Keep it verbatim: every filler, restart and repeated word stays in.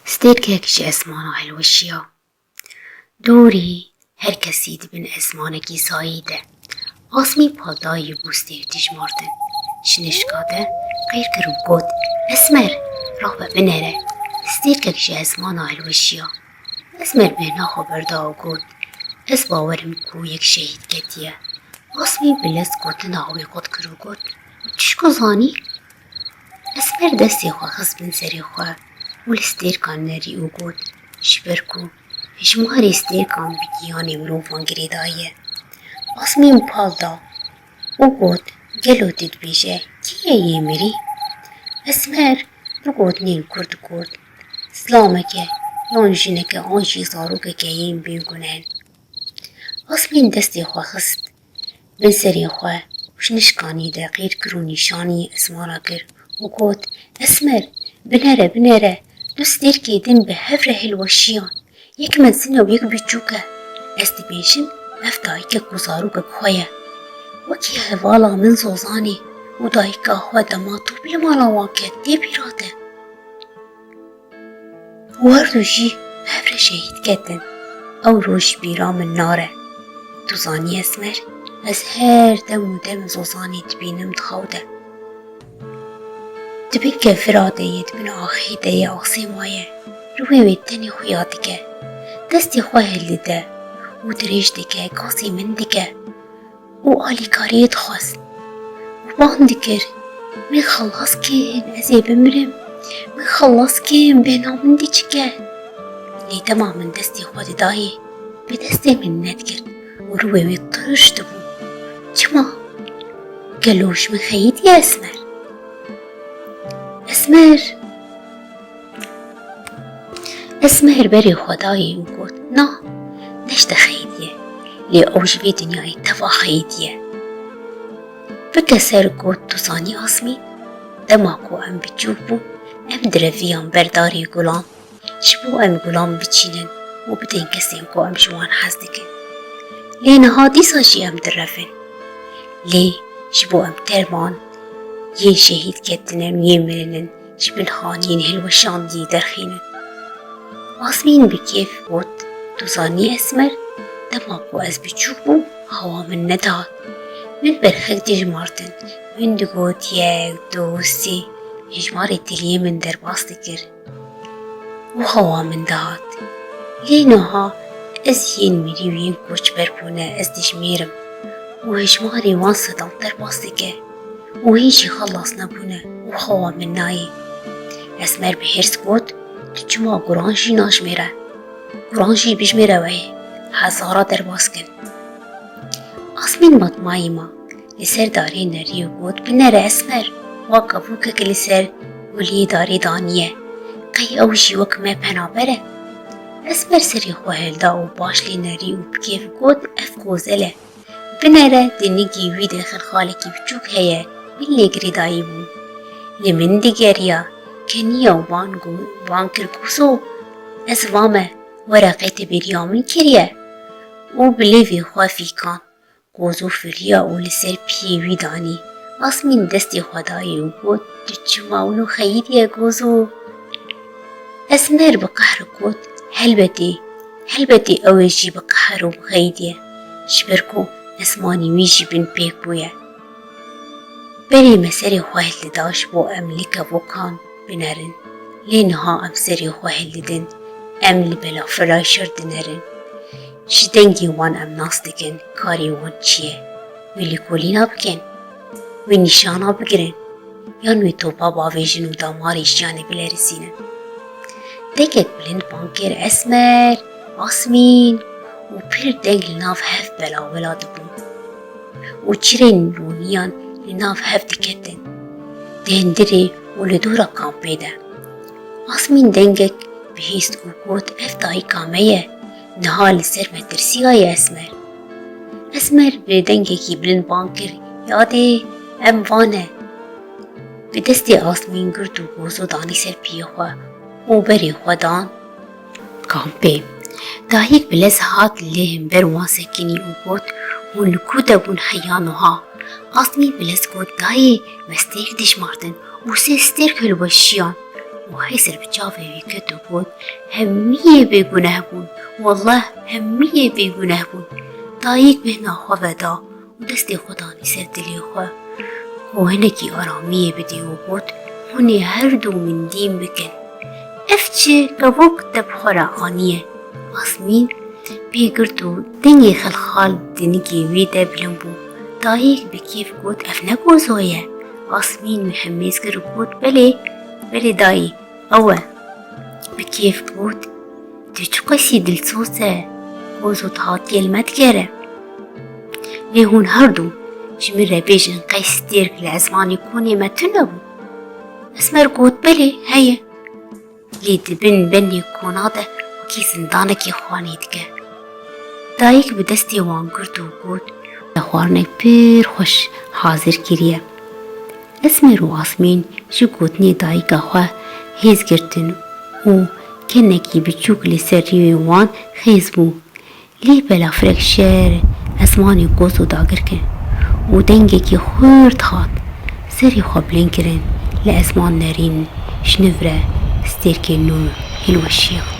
Stêrkek ji esmana hilweşiya. Dorî her kesî di bin esmanekî sayî de. Asmî paldayî bû stêr dijmartin. Ji nişka de qîr kir û got, "Esmer, rabe binere." Stêrkek ji esmana hilweşiya. Esmer bêhna xwe berda û got, "Ez bawer im ku yek şehîd ketiye." Asmî bi lez gotina wî qut kir û got, "Tu çiko zanî?" Esmer destê xwe xist bin serê xwe û li stêrkan nerî û got, "Ji ber ku hejmarê stêrkan bi giyanê mirovan girêdayî ye." Asmîn pal da û got, "Gelo tu dibêje kî ye yê mirî?" Esmer bi gotinên kurt got, "Zilameke yan jineke an jî zarokeke yên bêgunen." Asmîn destê xwe xist bin serê xwe û ji nişkanî de qîr kir û nîşanî esmana kir û got, "Esmer, binere, binere, du stêrkê din bi hev re hilweşiyan. Yek mezin e û yek biçûk e. Ez dibêjim, ev dayike ku zarokek xwe ye. Wekî hevala min Zozanê û dayika xwe dema tu bi li mala wan ket, tê bîra te." Û her du jî bi hev re şehîd ketin. Ew roj ji bîra min nare. Tu zanî Esmer, ez her dem û dem Zozanê dibînim di xew de. Di bin kevira de ye, di bin axê de ye, asê maye. Rûyê wê tenê xuya dike. Destê xwe hildide û dirêj dike, kasê min dike. Û alîkariyê dixwest û bang dikir, "Min xelas kin, ez ê bimirim. Min xelas kin, bêhna min diçike." Lê dema min destê xwe didayê, bi destê min nedikir û rûyê wê tirş dibû. "Çima? Gelo ji min xeyîdiye Esmer?" Esmer! Esmer berê xwe dayê û got, "Na, ne ji te xeyîdiye, lê ew ji vê dinyayê teva xeyîdiye." Bike ser got, "Tu zanî Asmîn, dema ku em biçûk bûn, em direviyan ber darê gulan, ji bo em gulan biçînin û bidin kesên ku em ji wan hez dikin. Lê niha dîsa jî em direvin. Lê ji bo em terman yên şehîd ketine û yên mirinin, ji bin haniyên hilweşandî derxînin." Asmîn bi kêf got, "Tu zanî Esmer, dema ku ez biçûk bûm, xewa min nedihat. Min berxek dijmartin, min digot yek, du, sê, hejmarê tiliyê min derbas dikir û xewa min dihat. Lê niha ez yên mirî û yên koçber bûne, ez dijmêrim û hejmarê wan sedan derbas dike û hîn jî xelas nebûne û xewa min nayê." Esmer bi hêrs got, "Tu çima guran jî najmêre? Guran jî bijmêre wehê, hezara derbas kin." Asmîn matmayî ma, li ser darê nerî û got, "Binere Esmer, wa kevokek li ser guliyê darê daniye. Qey ew jî wek me penaber e?" Esmer serê xwe hilda û baş lê nerî û bi kêf got, "Ev kozel e. Binere di nigî wî de xelxalekî biçûk heye, min lê girêdayî bû. Li min digeriya, keniya û bang û bang kir, Gozo, ez vame, were qey te bêriya min kiriye." Û bi lêvê xwe fîkan. Gozo firiya û li ser piyê wî danî. Asmîn destê xwe dayê û got, "Tu çima wilo xeyîdiye Gozo?" Esmer bi qehr got, "Helbetê, helbetê ew ê jî bi qehr û bi xeyîdiye, ji ber ku esmanî wî jî bin pêk bûye." Berê me serê xwe hildida ji bo em li kevokan binerin. Lê niha em serê xwe hildidin, em li belafirayşer dinerin. Ji dengê wan em nas dikin karê wan çi ye. Wê lêkolîna bikin, wê nîşana bigirin, yan wê topa bavêjin û damarê jiyanê bilerizînin. Dengek bilind bang kir, "Esmer, Asmîn!" û pir deng li nav hev belawela dibûn û çirên rûniyan li nav hev diketin. Di hundirê û li dora kampê de. Asmîn dengek bihîst û got, "Ev dayika me ye, niha li ser me tirsiyaye Esmer." Esmer bi dengekî bilind bang kir, "Yadê, Em va ne. Bi destê Asmîn girt û gozo danî ser piyê xwe û berê xwe dan kampê. Dayik bi lez hat lê hember wan sekinî û got, Hûn li ku de bûn heya nuha? Asmîn bi lez got, Dayê, me stêrk dijmartin û sê stêrk hilweşiyan û hey ser bi çavê wî ket û got, Hemiyê bêguneh bûn. Wallah, hemiyê bêguneh bûn. Dayik bêhna xwe veda û destê xwe danî ser dilê xwe. Û hinekî aramiyê bidî û got, Hûn ê her du min dîn bikin. Ev çi kevok te bi xwe re aniye? Asmîn pê girt û dengê xelxal di nigê wî de bilind bû. Dayik bi kêf got, Ev ne gozo ye. Asmîn bi hemêz kir û got, Belê, belê dayê, ew e. Bi kêf got, Tu çiqasî dilsoz e, gozo dihat gel me digere. Lê hûn her du ji min re bêjin qey stêrk li ezmanê konê me tune bû? Esmer got, Belê, heye. Lê di bin benê kona de wekî zindanekî xwanê dike. Dayik bi destê wan girt û got, Te xwarinek pir xweş hazir kiriye. Esmer û Asmîn ji gotinê dayika xwe hêz girtin û kenekî biçûk li ser rîwê wan xêz bû. Lê belafirek şer ezmanê gozo dagir kir û dengekî xurt hat. Serê xwe bilind kirin, li ezman nerîn ji nû re stêrkên nû hilweşiyan.